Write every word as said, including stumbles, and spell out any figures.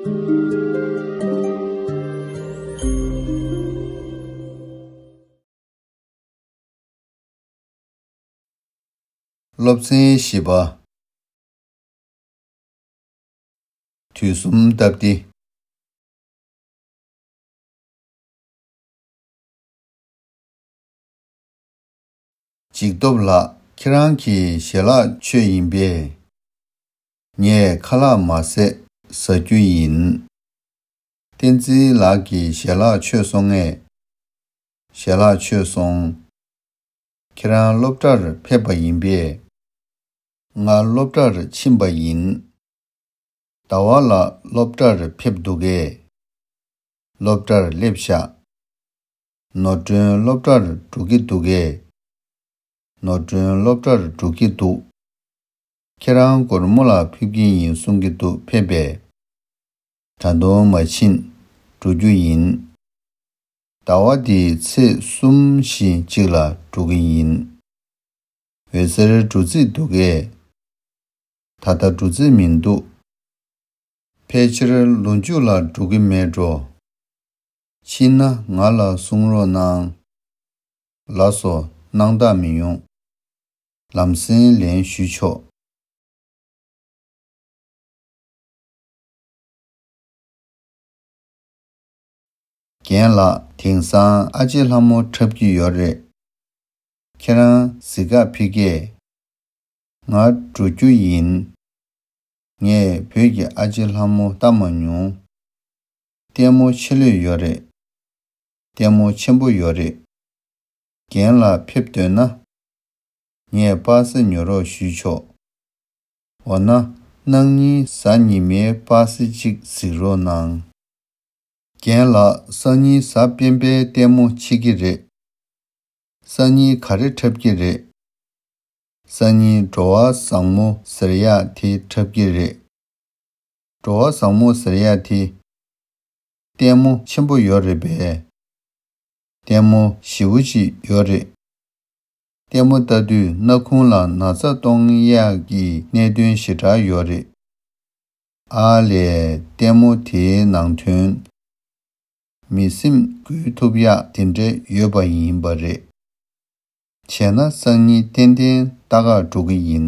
སློབ་ཚན་བཞི་པ། དུས་གསུམ་སྟབས་བདེ། འཇིགས་སྟོབས་ལགས། ཁྱེད་རང་གི་ཞལ་ལག་མཆོད་ཡིན་པས། ངས་ཁ་ལག་མ་ཟས་ཟ་རྒྱུ་ཡིན། བསྟན་འཛིན་ལགས་ཀྱི་ཞལ་ལག་མཆོད་སོང་ངས། ཞལ་ལག་མཆོད་སོང་། ཁྱེད་རང་སློབ་གྲྭར་ཕེབས་པ་ཡིན་པས། ང་སློབ་གྲྭར་ཕྱིན་པ་ཡིན། ཟླ་བ་ལགས་སློབ་གྲྭར་ཕེབས་འདུག་གས། སློབ་གྲྭར་སླེབས་ཤག་ནོར་སྒྲོན་སློབ་གྲྭར་འགྲོ་གི་འདུག་གས། ནོར་སྒྲོན་སློབ་གྲྭར་འགྲོ་གི་འདུག་ཁྱེད་རང་སྒོར་མོ་ལ་ཕེབས་ཀྱི་ཡིན་གསུང་གི་འདུག་ཕེབས་པས། ད་དུང་མ་ཕྱིན། འགྲོ་རྒྱུ་ཡིན། ཟླ་བ་འདིའི་ཚེས་གསུམ་བཞི་གཅིག་ལ་འགྲོ་གི་ཡིན། འོད་ཟེར་འགྲོ་རྩིས་འདུག་གས། ད་ལྟ་འགྲོ་རྩིས་མི་འདུག་ཕལ་ཆེར་ལོ་མཇུག་ལ་འགྲོ་གི་མེད་འགྲོ། ཕྱིན་ན་ང་ལ་གསུང་རོགས་གནང་། ལགས་སོ། སྣང་དག་མི་ཡོང་། ལམ་སེང་ལན་ཞུས་ཆོག་རྒན་ལགས། དེང་སང་ཨ་ཅེ་ལྷ་མོ་འཁྲབ་ཀྱི་ཡོད་རེད། ཁྱེད་རང་གཟིགས་ག་ཕེབས་གས། ང་འགྲོ་རྒྱུ་ཡིན། ངས་བོད་ཀྱི་ཨ་ཅེ་ལྷ་མོ་ལྟ་མ་མྱོང་། ལྟད་མོ་ཆེ་ལོས་ཡོད་རེད། ལྟད་མོ་ཆེན་པོ་ཡོད་རེད། རྒན་ལགས་ཕེབས་འདོད་ན། ངས་པ་སེ་ཉོ་རོགས་ཞུས་ཆོག་འོ་ན། གནངས་ཉིན་གཟའ་ཉི་མའི་པ་སེ་གཅིག་གཟིགས་རོགས་གནང་། རྒན་ལགས། སང་ཉིན་གཟའ་སྤེན་པའི་ལྟད་མོ་མཆིས་ཀྱི་རེད། སང་ཉིན་ག་རེ་འཁྲབ་ཀྱི་རེད། སང་ཉིན་འགྲོ་བ་བཟང་མོ་ཟེར་ཡག་དེ་འཁྲབ་ཀྱི་རེད། འགྲོ་བ་བཟང་མོ་ཟེར་ཡག་དེ། ལྟད་མོ་ཆེན་པོ་ཡོད་རེད་པས། ལྟད་མོ་ཞེ་པོ་ཅིག་ཡོད་རེད། ལྟད་མོ་ལྟ་དུས་སྣ་ཁུང་ལ་ན་ཚ་གཏོང་ཡག་གི་གནད་དོན་ཞེ་དྲག་ཡོད་རེད། ཨ་ལས། ལྟད་མོ་དེའི་ནང་དོན། མི་སེམས་འགུལ་ཐུབ་ཡག་དེ་འདྲ་ཡོད་པ་ཡིན་པ་རེད། བྱས་ན་སང་ཉིན་ཏན་ཏན་ལྟ་ག་འགྲོ་གི་ཡིན།